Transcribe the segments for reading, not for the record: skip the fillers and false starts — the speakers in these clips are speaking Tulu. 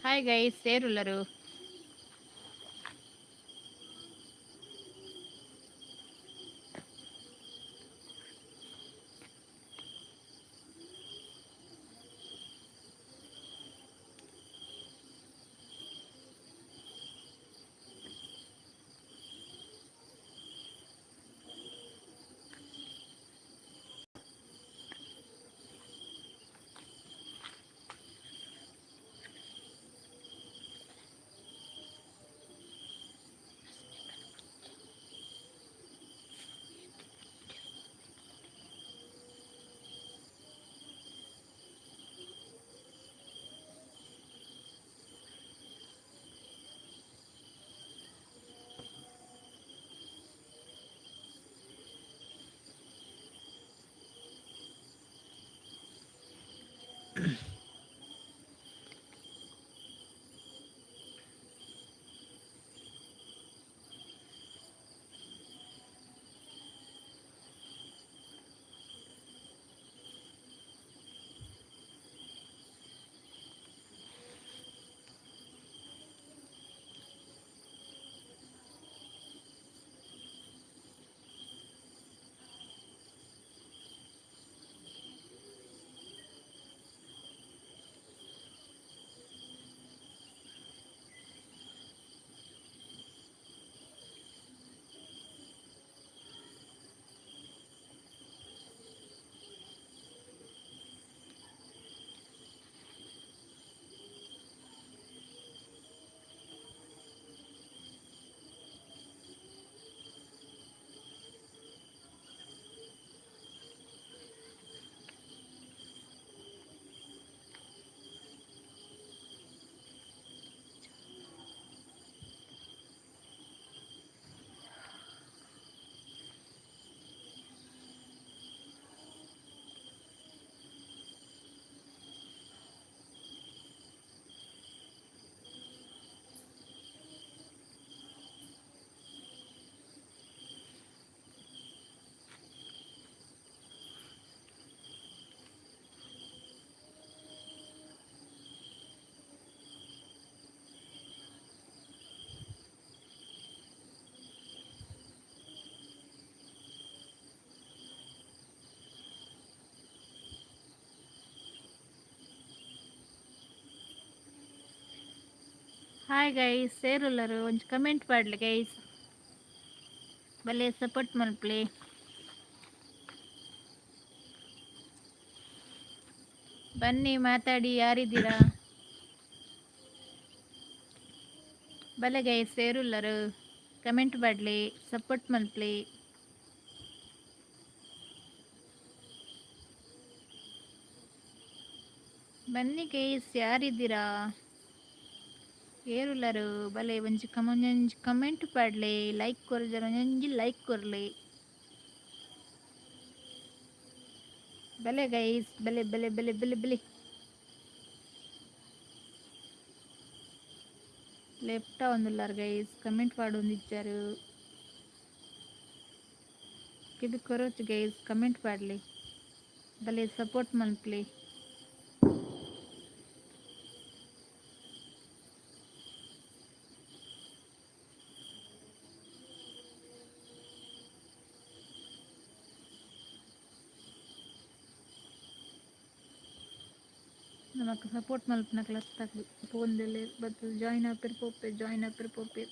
ಹಾಯ್ ಗೈಸ್, ಏರುಲ್ಲರು? ಹಾಯ್ ಗೈಸ್, ಏರುಲ್ಲರು? ಒಂಜಿ ಕಮೆಂಟ್ ಪಾಡ್ಲೆ ಗೈಸ್. ಬಲೆ, ಸಪೋರ್ಟ್ ಮಲ್ಪಲೆ. ಬನ್ನಿ, ಮಾತಾಡಿ. ಯಾರಿದ್ದೀರಾ? ಬಲೆ ಗೈಸ್, ಏರುಲ್ಲರು? ಕಮೆಂಟ್ ಪಾಡ್ಲೆ, ಸಪೋರ್ಟ್ ಮಲ್ಪಲೆ. ಬನ್ನಿ ಗೈಸ್, ಯಾರಿದ್ದೀರಾ? ಏರುಲ್ಲರು? ಬಲೆ, ಒಂಜಿ ಒಂಜಿ ಕಮೆಂಟ್ ಪಾಡ್ಲೆ. ಲೈಕ್ ಕೊರ್ಜರ ಒಂಜಿ ಲೈಕ್ ಕೊರ್ಲೆ. ಬಲೆ ಗೈಸ್, ಬಲೆ ಬಲೆ ಬಲೆ ಬಲೆ ಬಲೆ. ಲೆಫ್ಟ್ ಒಂದುಲ್ಲಾರ್ ಗೈಸ್, ಕಮೆಂಟ್ ಪಾಡೊಂದಿಜ್ಜಾರು. ಇದು ಕೊರೊಚ್ ಗೈಸ್, ಕಮೆಂಟ್ ಪಾಡ್ಲೆ. ಬಲೆ, ಸಪೋರ್ಟ್ ಮಲ್ಪಲೆ. ನಮಕ್ ಸಪೋರ್ಟ್ ಮಲ್ಪುನಕ್ಲ್ ಅತ್ತಾಕ್ಲು ಪೋಂದೆಲ್ಲೆರ್ ಬತ್ತ್ ಜಾಯಿನ್ ಆಪೆರ್ ಪೋಪೆರ್, ಜಾಯಿನ್ ಆಪೆರ್ ಪೋಪೆರ್.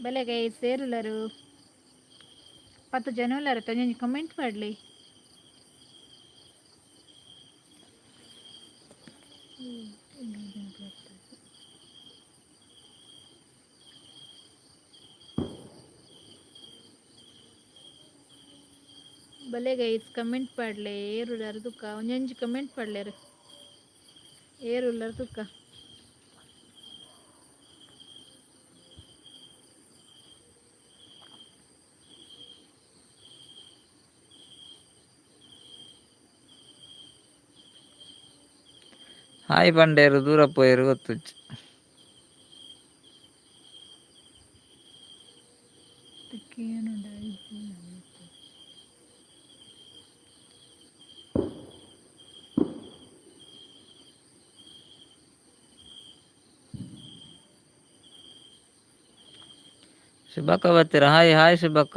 ಬಲೆ ಗೈಸ್, ಏರುಲ್ಲರು? 10 ಜನ ಉಲ್ಲರು. ಒಂಜೊಂಜಿ ಕಮೆಂಟ್ ಪಾಡ್ಲೆ. ಬಲೆ ಗೈಸ್, ಕಮೆಂಟ್ ಪಾಡ್ಲೆ. ಏರುಲ್ಲಾರ ತುಕ್ಕ? ಒಂಜೊಂಜಿ ಕಮೆಂಟ್ ಪಾಡ್ಲೇರು. ಏರುಲ್ಲಾರ ತುಕ್ಕ. ಹಾಯ್ ಪಂಡೇರು ದೂರ ಪೋಯೆರ್ ಗೊತ್ತುಜ್ಜಿ. ಶುಭಕ್ಕ ಬರ್ತೀರ? ಹಾಯ್ ಹಾಯ್ ಶುಭಕ್ಕ,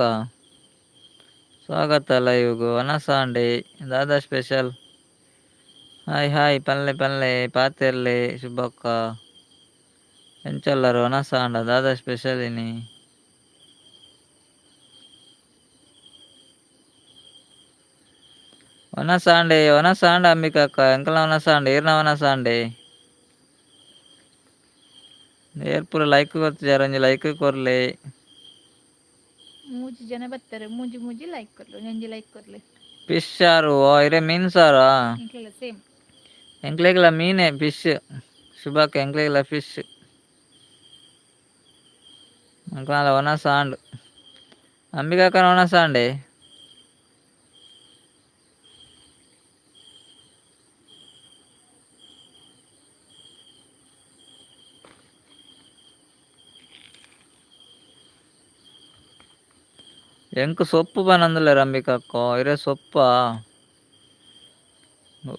ಸ್ವಾಗತ ಲೈವ್ಗು. ವನಸಾಂಡೆ ದಾದಾ ಸ್ಪೆಷಲ್? ಹಾಯ್ ಹಾಯ್ ಪನ್ಲೆ ಪನ್ಲೆ ಪಾತೆರ್ಲೆ ಶುಭಕ್ಕ. ಎಂಚೊಲ್ಲರು? ವನಸಾಂಡ ದಾದಾ ಸ್ಪೆಷಲ್ ಇನಿ? ವನಸಾಂಡೆ ವನಸಾಂಡ ಅಂಬಿಕಕ್ಕ, ಎಂಕಲ್ನ ವನಸಾಂಡೆ, ಈರ್ನ ವನಸಾಂಡೆ. ಏರ್ ಪೂರ ಲೈಕ್ ಕೊರ್ತಿಜಾರ್? ಒಂಜಿ ಲೈಕ್ ಕೊರ್ಲೆ. ಮೂಜಿ ಜನ ಬರ್ತಾರೆ, ಮೂಜಿ ಮೂಜಿ ಲೈಕ್ ಕೊರ್ಲೆ, ಒಂಜೊಂಜಿ ಲೈಕ್ ಕೊರ್ಲೆ. ಫಿಶ್ ಸಾರು ಇರೆ ಮೀನು ಸಾರಾ? ಎಂಕ್ಲೆಲ ಸೇಮ್. ಎಂಕ್ಲೆಗ್ಲ ಮೀನೆ ಫಿಶ್ ಶುಭಕ್ಕ, ಎಂಕ್ಲೆಗ್ಲ ಫಿಶ್. ಎಂಕ್ಲ ವನಸಾಂಡ್. ಅಂಬಿಕಾಕ್ಕನ ವನಸಾಂಡೆ. ಎಂಕ್ ಸೊಪ್ಪು ಪನೊಂದುಲ್ಲೆರ್ ಅಂಬಿಕಕ್ಕೋ, ಇರೆ ಸೊಪ್ಪಾ?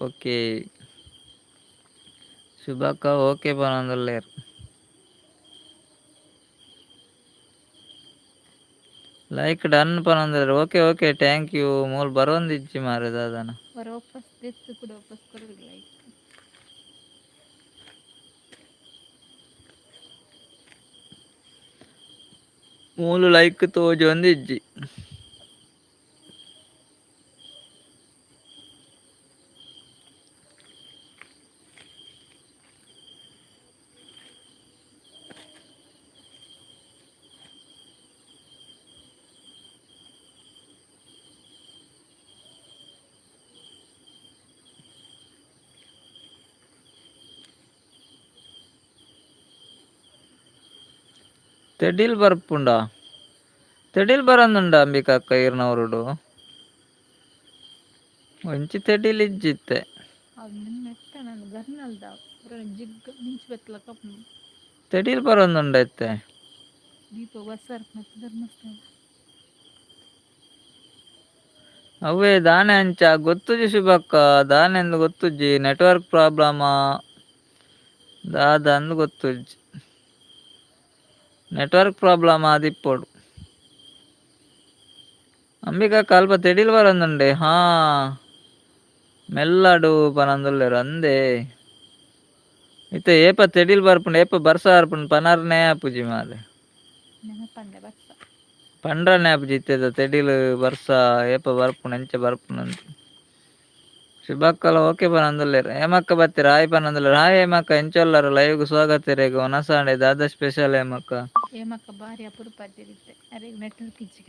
ಓಕೆ ಶುಭಕ್ಕ, ಓಕೆ ಪನೊಂದುಲ್ಲೆರ್. ಲೈಕ್ ಡನ್ ಪನೊಂದುಲ್ಲೆರ್. Okay okay thank you. ಮೂಲು ಬರೊಂದಿಜ್ಜಿ ಮಾರ್ರೆ ದಾದನ. ಒರ ವಾಪಸ್ ದೆತ್ತ್ ಕುಡ ವಾಪಸ್ ಕೊರೊಡು ಲೈಕ್. ಮೂಲು ಲೈಕ್ ತೋಜೊಂದಿಜ್ಜಿ. ತೆಡಿಲ್ ಬರ್ಪುಂಡ? ತೆಡಿಲ್ ಬರಂದುಂಡ ಅಂಬಿಕಕ್ಕ ಈರ್ನ ಊರುಡು? ಒಂಚಿ ತೆಡಿಲ್ ಇಜ್ಜಿತ್ತೆ. ಅವು ಮೆತ್ತ ನಾನು ಗರ್ನಲ್ದ ಪೂರ ಜಿಗ್ಗ ಮಿಂಚು ಬತ್ತಲಕ. ತೆಡಿಲ್ ಬರಂದುಂಡ ಇತ್ತೆ? ದೀಪ ಬರ್ಸರ್ ಮತ್ತೆ ಧರ್ಮಸ್ಥಳ. ಅವೇ ದಾನೆ ಅಂಚ ಗೊತ್ತುಜ್ಜಿ ಶುಭಕ್ಕ, ದಾನೆ ಅಂದ್ ಗೊತ್ತುಜ್ಜಿ. ನೆಟ್ವರ್ಕ್ ಪ್ರಾಬ್ಲಮಾ ದಾದ ಅಂದ್ ಗೊತ್ತುಜ್ಜಿ. Network problem ಆದಿಪ್ಪೊಡು ಅಂಬಿಕಕ್ಕ. ಅಲ್ಪ ತೆಡಿಲ್ ಬರಂದುಂಡೆ. ಹಾ, ಮೆಲ್ಲಡು ಪನೊಂದುಲ್ಲೆರ್ ಅಂದೇ. ಇತ್ತೆ ಏಪ ತೆಡಿಲ್ ಬರ್ಪುಂಡು, ಏಪ ಬರ್ಸ ಬರ್ಪುಂಡು ಪನರ್ನೇ ಆಪುಜಿ ಮಾರ್ರೆ. ನೆನಪಂದೆ ಬರ್ಸ. ಪಂಡ್ರನೆ ಆಪುಜಿ ಇತ್ತೆದ ತೆಡಿಲ್ ಬರ್ಸ ಏಪ ಬರ್ಪುಂಡು, ಎಂಚ ಬರ್ಪುಂಡು ಅಂತ. ಶುಭಕ್ಕಲ ಓಕೆ ಪನೊಂದುಲ್ಲೆರ್. ಹೇಮಕ್ಕ ಬತ್ತೆರ್, ಹಾಯ್ ಪನೊಂದುಲ್ಲೆರ್. ಹಾಯ್ ಹೇಮಕ್ಕ, ಎಂಚೊಲ್ಲರ್? ಲೈವ್ಗ್ ಸ್ವಾಗತ ಇರೆಗ್. ವನಸಾಂಡೆ ದಾದ ಸ್ಪೆಷಲ್ ಹೇಮಕ್ಕ? ಹೇಮಕ್ಕ ಬಾರಿ ಅಪರೂಪ ಇತ್ತೆ, ಅರೆಗ್ ನೆಟ್ವರ್ಕ್ ಇಜ್ಜಿ.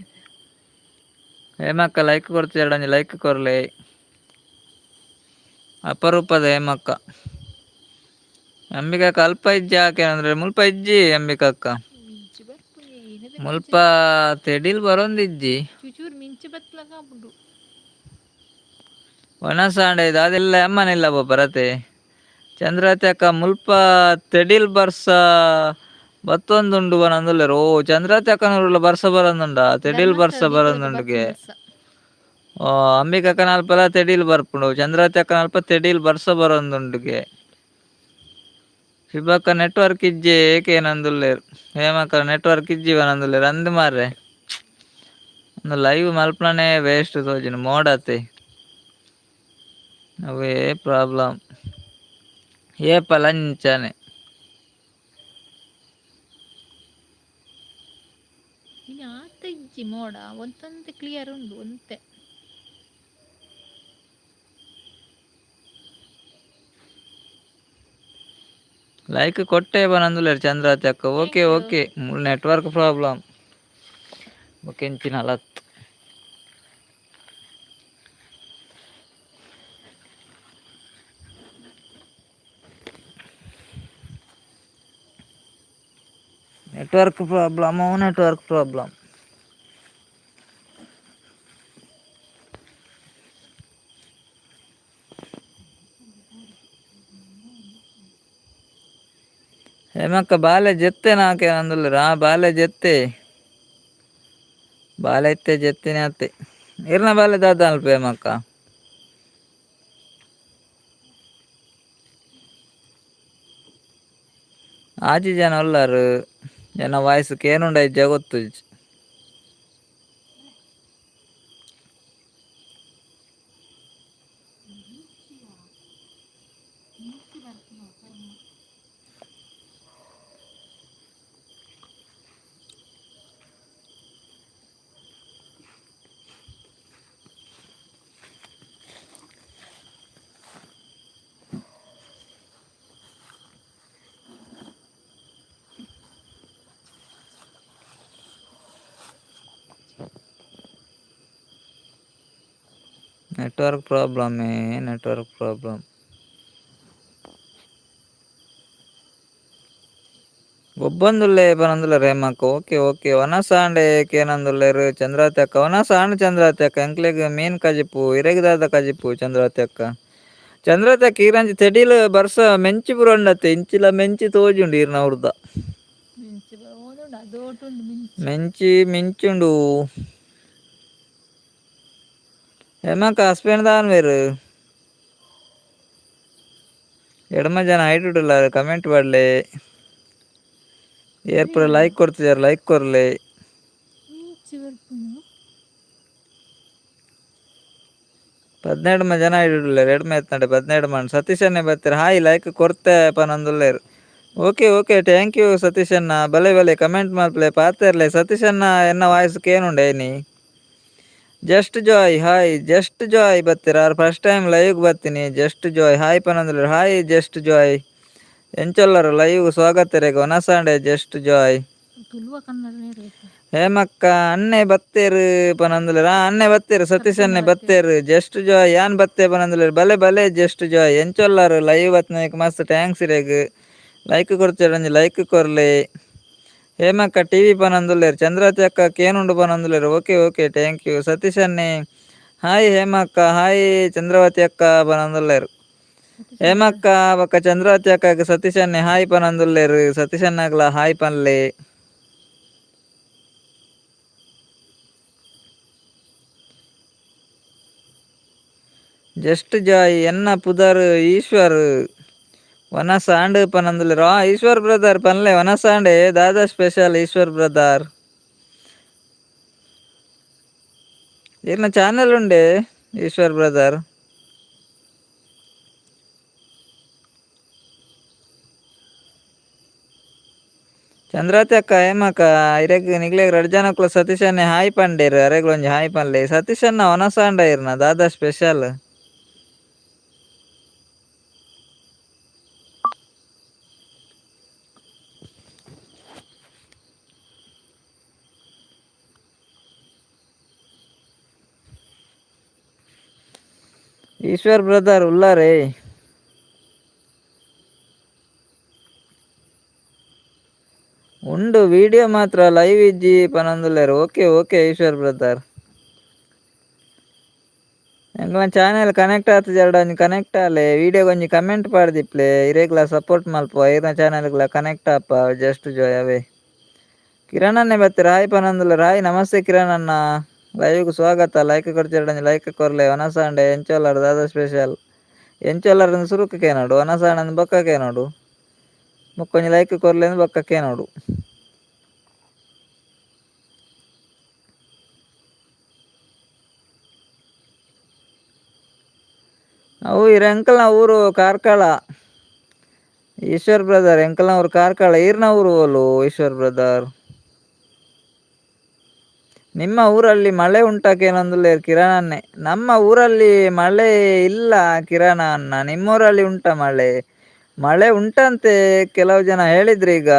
ಹೇಮಕ್ಕ ಲೈಕ್ ಕೊರ್ತಿಜಾರ್ಡ ಒಂಜಿ ಲೈಕ್ ಕೊರ್ಲೆ. ಅಪರೂಪದ ಹೇಮಕ್ಕ. ಅಂಬಿಕಕ್ಕ ಅಲ್ಪ ಇಜ್ಜಿ ಯಾಕೆ ಮುಲ್ಪ ಇಜ್ಜಿ ಅಂಬಿಕಕ್ಕ. ಮಿಂಚು ಬರ್ಪುಂಡು ಏನದ. ಮುಲ್ಪ ತೆಡಿಲ್ ಬರೊಂದಿಜ್ಜಿ. ಚುಚೂರು ಮಿಂಚು ಬತ್ತಲಕ ಆಪುಂಡು. ವನಸಾಂಡೆ ದಾದೆಲ್ಲ ಅಮ್ಮನಿಲ್ಲ ಬರತೆ. ಚಂದ್ರಾವತಿ ಅಕ್ಕ ಮುಲ್ಪ ತೆಡಿಲ್ ಬರ್ಸ ಬತ್ತೊಂದುಂಡು ಪನೊಂದುಲ್ಲೆರ್. ಓ ಚಂದ್ರಾವತಿ ಅಕ್ಕನೂರುಲ ಬರ್ಸ ಬರೊಂದುಂಡ? ತೆಡಿಲ್ ಬರ್ಸ ಧರ್ಮಸ್ಥಳ ದೀಪದ ಬರೊಂದುಂಡುಗೆ. ಬರ್ಪುಂಡು ಬರ್ಸ. ಓ ಅಂಬಿಕಕ್ಕನ ಅಲ್ಪಲ ತೆಡಿಲ್ ಬರ್ಪುಂಡು, ಚಂದ್ರಾವತಿ ಅಕ್ಕನ ಅಲ್ಪ ತೆಡಿಲ್ ಬರ್ಸ ಬರೊಂದುಂಡುಗೆ. ಶುಭಕ್ಕ ನೆಟ್ವರ್ಕ್ ಇಜ್ಜಿ ಏಕೇನಂದುಲ್ಲೆರ್. ಹೇಮಕ್ಕ ನೆಟ್ವರ್ಕ್ ಇಜ್ಜಿ ಪನೊಂದುಲ್ಲೆರ್. ಅಂದ್ ಮಾರ್ರೆ, ಉಂದು ಲೈವ್ ಮಲ್ಪುನನೇ ವೇಸ್ಟ್ ತೋಜುಂಡು ಮೋಡತೆ. ಅವೇ ಪ್ರಾಬ್ಲಮ್ ಏಪಲ ಅಂಚನೆ. ಇನ್ನು ಆತ ಇಜ್ಜಿ ಮೋಡ, ಒಂತೊಂತೆ ಕ್ಲಿಯರ್ ಉಂಡು ಒಂತೆ. Like ಕೊಟ್ಟೆ ಬನಂದುಲ್ಲೇರು ಚಂದ್ರಾವತಿ ಅಕ್ಕ. Okay thank you. Okay. Network problem ಬೊಕೆಂಚಿನ ಲತ್. Network problem, network problem. Hemakka ಬಾಲೆ ಜೆತ್ತೆ ನಾಕೆ ಅಂದುಲ್ಲೇರು. ಆ ಬಾಲೆ ಜೆತ್ತೆ, ಬಾಲೆ ಇತ್ತೆ ಜೆತ್ತಿನ ಅತ್ತೆ. ಇರ್ನ ಬಾಲೆ ದಾದ ಅಲ್ಪ ಹೇಮಕ್ಕ. ಆಜಿ ಜನ ಉಲ್ಲಾರು, ಜನ ವಾಯ್ಸ್ ಕೇನುಂಡ ಇಜ್ಜ ಗೊತ್ತುಜ್ಜಿ. ನೆಟ್ವರ್ಕ್ ಪ್ರಾಬ್ಲಮ್ಮೇ, ನೆಟ್ವರ್ಕ್ ಪ್ರಾಬ್ಲಮ್. ಒಬ್ಬಂದುಲ್ಲೆ ಪನಂದುಲ್ಲೆರ್ ಹೇಮಕ್ಕ. Okay okay. ವನಸಾಂಡೆ ಕೇನಂದುಲ್ಲೆರ್ ಚಂದ್ರಾವತಿ ಅಕ್ಕ. ವನಸಾಂಡ್ ಚಂದ್ರಾವತಿ ಅಕ್ಕ. ಎಂಕ್ಲೆಗ್ ಮೀನ್ ಕಜಿಪು, ಇರೆಗ್ ದಾದ ಕಜಿಪು ಚಂದ್ರಾವತಿ ಅಕ್ಕ? ಚಂದ್ರಾವತಿ ಅಕ್ಕ ಈರಂಜಿ ತೆಡಿಲ್ ಬರ್ಸ ಮೆಂಚಿ ಪೂರ ಉಂಡತ್ತೆ, ಇಂಚಿಲ ಮೆಂಚಿ ತೋಜುಂಡು ಈರ್ನ ಉರ್ದ. ಮಿಂಚಿ ಓದುಂಡು ಅದೋಟುಂಡು ಮಿಂಚಿ. ಮೆಂಚಿ ಮಿಂಚುಂಡು. ಹೇಮಕ್ಕ ಹಸ್ಬೆಂಡ್ ದಾನ್ ವೇರು? ಎಡಮ ಜನ ಹೈಟ್ ಕಮೆಂಟ್ ಮಾಡಲಿ. ಏರ್ಪುರ ಲೈಕ್ ಕೊಡ್ತಿದ್ದಾರೆ, ಲೈಕ್ ಕೊರ್ಲೆ. ಮಿಂಚಿ ಬರ್ಪುಂಡು. 12 ಜನ ಇಡುಲ್ಲೇರು, ಎಡ್ಮೆ ಎತ್ನಡೆ 12 ಮಣ್. ಸತೀಶನ್ನೇ ಬರ್ತಾರೆ. ಹಾಯ್, ಲೈಕ್ ಕೊರ್ತೆ ಪನಂದುಲ್ಲೇರು. Okay okay, thank you ಸತೀಶಣ್ಣ. ಬಲೆ ಬಲೆ ಕಮೆಂಟ್ ಮಲ್ಪಲೆ, ಪಾತೆರ್ಲೆ ಸತೀಶಣ್ಣ. ಎನ್ನ ವಾಯ್ಸ್ ಕೇನುಂಡೆ ನೀ? Just Joy hi. Just Joy ಬತ್ತೀರ first time live ಬರ್ತೀನಿ. Just Joy hi ಪನಂದುಲ್ಲೇರು. Hi just Joy, ಎಂಚೊಲ್ಲರು? Live ಸ್ವಾಗತ ರೇಗ ಒನಸಾಂಡೆ ಜಸ್ಟ್ ಜಾಯ್. ತುಳುವ ಕನ್ನಡ ನೇರ. ಹೇಮಕ್ಕ ಅಣ್ಣೆ ಬತ್ತೇರು ಪನಂದುಲ್ಲೇರು. ಆ ಅಣ್ಣೆ ಬತ್ತೇರು, ಸತೀಶ್ ಅಣ್ಣೆ ಬತ್ತೇರು. ಜಸ್ಟ್ ಜಾಯ್ ಯಾನ್ ಬತ್ತೆ ಪನಂದುಲ್ಲೇರು. ಬಲೆ ಬಲೆ ಜಸ್ಟ್ ಜಾಯ್, ಎಂಚೊಲ್ಲರು? ಲೈವ್ ಬತ್ನಾಕ್ ಮಸ್ತ್ thanks ಇರೆಗ್. ಲೈಕ್ ಕೊರ್ಚೆರ್, ಒಂಜಿ ಲೈಕ್ ಕೊರ್ಲೆ. ಹೇಮಕ್ಕ ಟಿವಿ ಪನಂದುಲ್ಲೇರು. ಚಂದ್ರಾವತಿ ಅಕ್ಕ ಕೇನುಂಡು ಪನಂದುಲ್ಲೇರು. Okay okay, thank you. Satish ಅಣ್ಣೆ ಹಾಯ್. ಹೇಮಕ್ಕ ಹಾಯ್. ಚಂದ್ರವತಿ ಅಕ್ಕ ಪನಂದುಲ್ಲೇರು. ಹೇಮಕ್ಕ ಬೊಕ್ಕ ಚಂದ್ರಾವತಿ ಅಕ್ಕ ಸತೀಶ್ ಅಣ್ಣೆ ಹಾಯ್ ಪನಂದುಲ್ಲೇರು. ಸತೀಶ್ ಅಣ್ಣಗ್ಲ ಹಾಯ್ ಪನ್ಲೆ. ಜಸ್ಟ್ ಜಾಯ್ ಎನ್ನ ಪುದರ್ ಈಶ್ವರ್, ವನಸಾಂಡ್ ಪನಂದುಲ್ಲೇರು. ಆ ಈಶ್ವರ್ ಬ್ರದರ್ ಪನ್ಲೆ. ವನಸಾಂಡೆ ದಾದಾ ಸ್ಪೆಷಲ್ ಈಶ್ವರ್ ಬ್ರದರ್? ಈರ್ನ ಚಾನೆಲ್ ಉಂಡೆ ಈಶ್ವರ್ ಬ್ರದರ್? ಚಂದ್ರಾವತಿ ಅಕ್ಕ ಹೇಮಕ್ಕ ಇರೆಗ್ ನಿಗ್ಲೆಗ್ ರಡ್ಡ್ ಜನಕ್ಲ ಸತೀಶ್ ಅಣ್ಣೆ ಹಾಯ್ ಪಂಡೇರು. ಅರೆಗ್ಲ ಒಂಜಿ ಹಾಯ್ ಪನ್ಲೆ. ಸತೀಶ್ ಅಣ್ಣ ವನಸಾಂಡ ಇರ್ನ ದಾದಾ ಸ್ಪೆಷಲ್? ಈಶ್ವರ್ ಬ್ರದರ್ ಉಲ್ಲಾರೇ? ಉಂಡು, ವಿಡಿಯೋ ಮಾತ್ರ ಲೈವ್ ಇಜ್ಜಿ ಪನೊಂದುಲ್ಲೆರ್. Okay okay Eshwar brother. ಎಂಕ್ಲ channel connect ಆತುಜೆರ್ಡ ಒಂಜಿ ಕನೆಕ್ಟ್ ಆಲೆ. ವಿಡಿಯೋಗ್ ಒಂಜಿ ಕಮೆಂಟ್ ಪಾಡ್ದಿಪ್ಲೆ. ಇರೆಗ್ಲ ಸಪೋರ್ಟ್ ಮಲ್ಪುವ, ಇರ್ನ ಚಾನೆಲ್ಗ್ಲ ಕನೆಕ್ಟ್ ಆಪ. ಜಸ್ಟ್ ಜಾಯ್ ಅವೇ. ಕಿರಣ್ ಅಣ್ಣೆ ಬತ್ತೆರ್, ಹಾಯ್ ಪನೊಂದುಲ್ಲೆರ್. ಹಾಯ್, ನಮಸ್ತೆ ಕಿರಣ್ ಅಣ್ಣ, ಲೈವ್ಗ್ ಸ್ವಾಗತ. ಲೈಕ್ ಕೊರ್ಚೆರ್ಡ ಒಂಜಿ ಲೈಕ್ ಕೊರ್ಲೆ. ವನಸಾಂಡೆ ಎಂಚೊಲ್ಲರ್ ದಾದ ಸ್ಪೆಷಲ್? ಎಂಚೊಲ್ಲರ್ ಸುರುಕು ಕೇನೋಡು, ವನಸಾಂಡ್ ಬೊಕ್ಕ ಕೇನೋಡು. ಬೊಕ್ಕ ಒಂಜಿ ಲೈಕ್ ಕೊರ್ಲೆ ಬೊಕ್ಕ ಕೇನೋಡು. ಅವು ಇರ ಎಂಕಲ್ನ ಊರು ಕಾರ್ಕಳ ಈಶ್ವರ್ ಬ್ರದರ್. ಎಂಕಲ್ನ ಊರು ಕಾರ್ಕಳ. ಈರ್ನ ಊರು ಓಲು ಈಶ್ವರ್ ಬ್ರದರ್? ನಿಮ್ಮ ಊರಲ್ಲಿ ಮಳೆ ಉಂಟಾ ಕೇನೊಂದುಲ್ಲೆರ್ ಕಿರಣ್ ಅಣ್ಣೆ. ನಮ್ಮ ಊರಲ್ಲಿ ಮಳೆ ಇಲ್ಲ ಕಿರಣ ಅಣ್ಣ. ನಿಮ್ಮೂರಲ್ಲಿ ಉಂಟಾ ಮಳೆ? ಮಳೆ ಉಂಟಂತೆ ಕೆಲವು ಜನ ಹೇಳಿದ್ರು ಈಗ.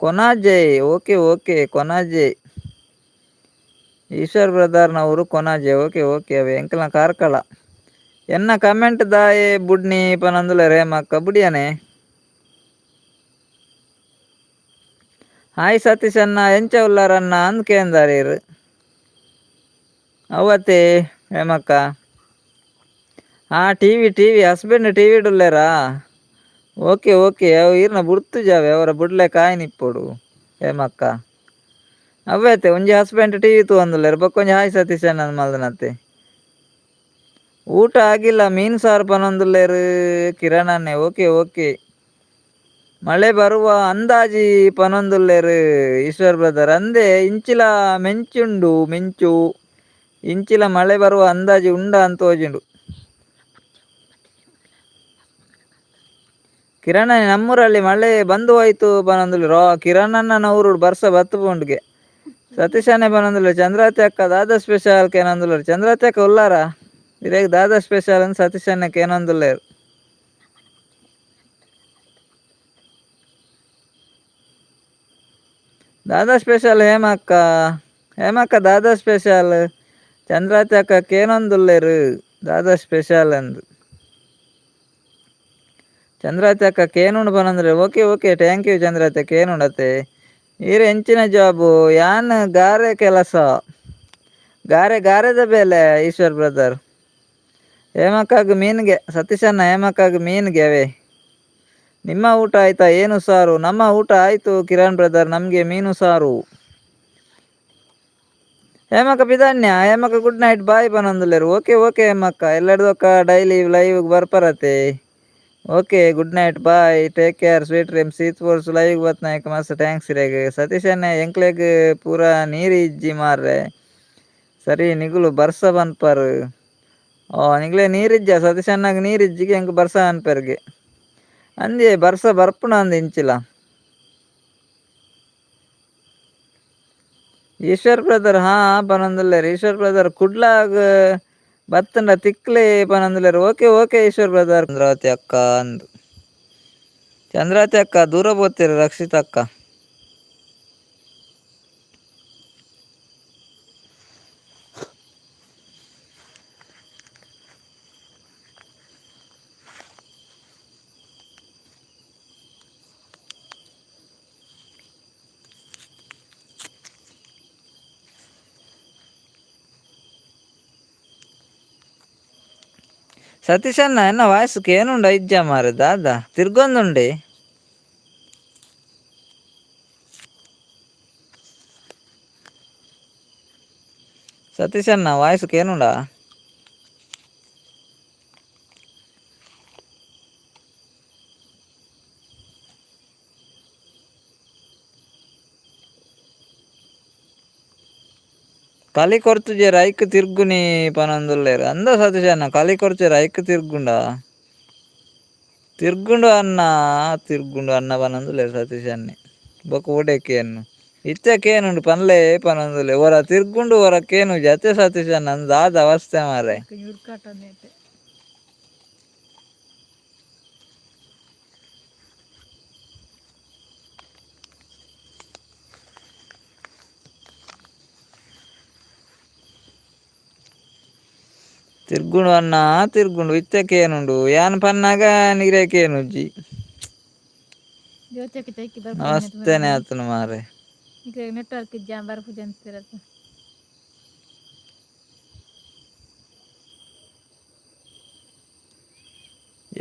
Konaje, okay okay, Konaje. ಈಶ್ವರ್ ಬ್ರದರ್ನವರು ಕೊನಾಜೆ, ಓಕೆ ಓಕೆ. ಅವೆ ಎಂಕಲ್ನ ಕಾರ್ಕಳ. ಎನ್ನ ಕಮೆಂಟ್ ದಾಯೆ ಬುಡ್ನಿ ಪನಂದುಲ ರೇಮಕ್ಕ, ಬುಡಿಯನೆ. ಹಾಯ್ ಸತೀಶ್ ಅಣ್ಣ, ಎಂಚ ಉಲ್ಲಾರಣ್ಣ ಅಂದ್ ಕೇಂದಾರೀರ್. ಅವತ್ತೆ ಹೇಮಕ್ಕ. ಹಾಂ, ಟಿವಿ ಟಿವಿ ಹಸ್ಬೆಂಡ್ ಟಿವಿ ಉಲ್ಲೇರಾ? Okay okay. ಅವು ಈರ್ನ ಬುಡ್ತು ಜಾವೆ ಅವರ ಬುಡ್ಲೆ ಕಾಯಿನಿಪ್ಪೊಡು ಹೇಮಕ್ಕ. ಅವ್ವತೆ ಒಂಜಿ ಹಸ್ಬೆಂಡ್ ಟಿವಿ ತೂವೊಂದುಲ್ಲೆರ್, ಬೊಕ್ಕೊಂಜಿ ಹಾಯ್ ಸತೀಶ್ ಅಣ್ಣ ಮಲ್ದನತೆ. ಊಟ ಆಗಿಲ್ಲ, ಮೀನು ಸಾರು ಪನೊಂದುಲ್ಲೆರ್ ಕಿರಣನ್ನೇ. Okay okay. ಮಳೆ ಬರುವ ಅಂದಾಜಿ ಪನೊಂದುಲ್ಲೆರ್ ಈಶ್ವರ್ ಬ್ರದರ್. ಅಂದೆ ಇಂಚಿಲ ಮೆಂಚುಂಡು, ಮೆಂಚು ಇಂಚಿಲ ಮಳೆ ಬರುವ ಅಂದಾಜಿ ಉಂಡ ಅಂತ ತೋಜುಂಡು. ಕಿರಣ ನಮ್ಮೂರಲ್ಲಿ ಮಳೆ ಬಂದು ಹೋಯ್ತು ಪನೊಂದುಲ್ಲೆರ್. ಕಿರಣಣ್ಣನ ಊರು ಬರ್ಸ ಬತ್ತು ಪೋಂಡುಗೆ. ಸತೀಶನೇ ಪನೊಂದುಲ್ಲೆರ್. ಚಂದ್ರಾವತಿ ಅಕ್ಕ ದಾದಾ ಸ್ಪೆಷಲ್ ಕೇನೊಂದುಲ್ಲೆರ್. ಚಂದ್ರಾವತಿ ಅಕ್ಕ ಉಲ್ಲಾರ? ಇರೆಗ್ ದಾದಾ ಸ್ಪೆಷಲ್ ಅಂತ ಸತೀಶಣ್ಣ ಕೇನೊಂದುಲ್ಲೆರ್. ದಾದಾ ಸ್ಪೆಷಲ್ ಹೇಮಕ್ಕ, ಹೇಮಕ್ಕ ದಾದಾ ಸ್ಪೆಷಲ್. ಚಂದ್ರಾವತಿ ಅಕ್ಕ ಕೇನೊಂದುಲ್ಲೆರ್ ದಾದಾ ಸ್ಪೆಷಲ್ ಅಂದ್. ಚಂದ್ರಾವತಿ ಅಕ್ಕ ಕೇನುಂಡು ಪನೊಂದುಲ್ಲೆರ್. Okay okay, thank you Chandravati ಅಕ್ಕ. ಕೇನುಂಡತೆ. ಈರ್ ಎಂಚಿನ ಜಾಬು? ಯಾನ್ ಗಾರೆ ಕೆಲಸ, ಗಾರೆ ಗಾರೆದ ಬೇಲೆ ಈಶ್ವರ್ ಬ್ರದರ್. ಹೇಮಕ್ಕಾಗ ಮೀನ್ಗೆ ಸತೀಶಣ್ಣ, ಹೇಮಕ್ಕಾಗ ಮೀನ್ಗೆ ಅವೇ. ನಿಮ್ಮ ಊಟ ಆಯ್ತಾ? ಏನು ಸಾರು? ನಮ್ಮ ಊಟ ಆಯ್ತು ಕಿರಣ್ ಬ್ರದರ್, ನಮಗೆ ಮೀನು ಸಾರು. ಹೇಮಕ್ಕ ಬಿದಾನ್ಯ, ಹೇಮಕ್ಕ ಗುಡ್ ನೈಟ್ ಬಾಯ್ ಪನೊಂದುಲ್ಲೆರ್. ಓಕೆ ಓಕೆ ಹೇಮಕ್ಕ, ಎಲ್ಲರದೊಕ್ಕ ಡೈಲಿ ಲೈವ್ ಬರ್ಪರತೆ. Okay, good night, bye, take care, sweet dream. ಸೀತ್ force live ಬತ್ನಾಯ್ಕ ಮಸ್ತ್ thanks ಇರೆಗ್. ಸತೀಶಣ್ಣ ಎಂಕ್ಲೆಗ್ ಪೂರ ನೀರು ಇಜ್ಜಿ ಮಾರ್ರೆ. ಸರಿ ನಿಗುಲು ಬರ್ಸ ಪನ್ಪರ್. ಓ ನಿಗ್ಲೆ ನೀರಿಜ್ಜ ಸತೀಶಣ್ಣಗ್? ನೀರಿಜ್ಜಿಗೆ ಎಂಕ್ ಬರ್ಸ ಅನ್ಪರ್ಗೆ. ಅಂದೆ ಬರ್ಸ ಬರ್ಪುಣ ಅಂದ್ ಇಂಚಿಲ. ಈಶ್ವರ್ ಬ್ರದರ್ ಹಾ ಪನೊಂದುಲ್ಲೆರ್. ಈಶ್ವರ್ ಬ್ರದರ್ ಕುಡ್ಲಾಗ್ ಬತ್ತಂಡ ತಿಕ್ಲೆ ಪನೊಂದುಲ್ಲೆರ್. Okay okay Eshwar brother. Chandravati ಅಕ್ಕ ಅಂದ್. ಚಂದ್ರಾವತಿ ಅಕ್ಕ ದೂರ ಪೋತೀರಿ ರಕ್ಷಿತ್ ಅಕ್ಕ. ಸತೀಶಣ್ಣ ಎನ್ನ ವಾಯ್ಸ್ ಕೇನುಂಡ ಇಜ್ಜ ಮಾರೆ? ದಾದಾ ತಿರ್ಗೊಂದುಂಡೆ. ಸತೀಶಣ್ಣ ವಾಯ್ಸ್ ಕೇನುಂಡ? ಕಲಿ ಕೊರ್ತುಜೆರ್ ಐಕ್ ತಿರ್ಗುನಿ ಪನೊಂದುಲ್ಲೆರ್. ಅಂದ ಸತೀಶಣ್ಣ, ಕಲಿ ಕೊರ್ಚೆರ್ ಐಕ್ ತಿರ್ಗುಂಡ? ತಿರ್ಗುಂಡು ಅನ್ನ, ತಿರ್ಗುಂಡು ಅನ್ನ ಪನೊಂದುಲ್ಲೆರ್ ಸತೀಶಣ್ಣೆ. ಬೊಕ ಓಡೆ ಕೇನು ಇತ್ತೆ ಕೇನುಂಡು ಪನ್ಲೆ ಪನೊಂದುಲ್ಲೆ. ಒರ ತಿರ್ಗುಂಡು ಒರ ಕೇನುಜಿ ಅತ್ತೆ ಸತೀಶಣ್ಣ? ಅಂದ್ ದಾದ ಅವಸ್ಥೆ ಮಾರ್ರೆ. ತಿರ್ಗುಂಡು ಅನ್ನ, ತಿರ್ಗುಂಡು. ಇತ್ತೆ ಕೇನುಂಡು ಯಾನ್ ಪನ್ನಾಗ ನೀರೇ ಕೇನುಜ್ಜಿ. ಅವಸ್ಥೆನೆ ಆತನ ಮಾರ್ರೆ. ನೆಟ್ವರ್ಕ್ ಇಜ್ಜ ಬರ್ಪುಜಿ ಅಂತಿರತ್ತ.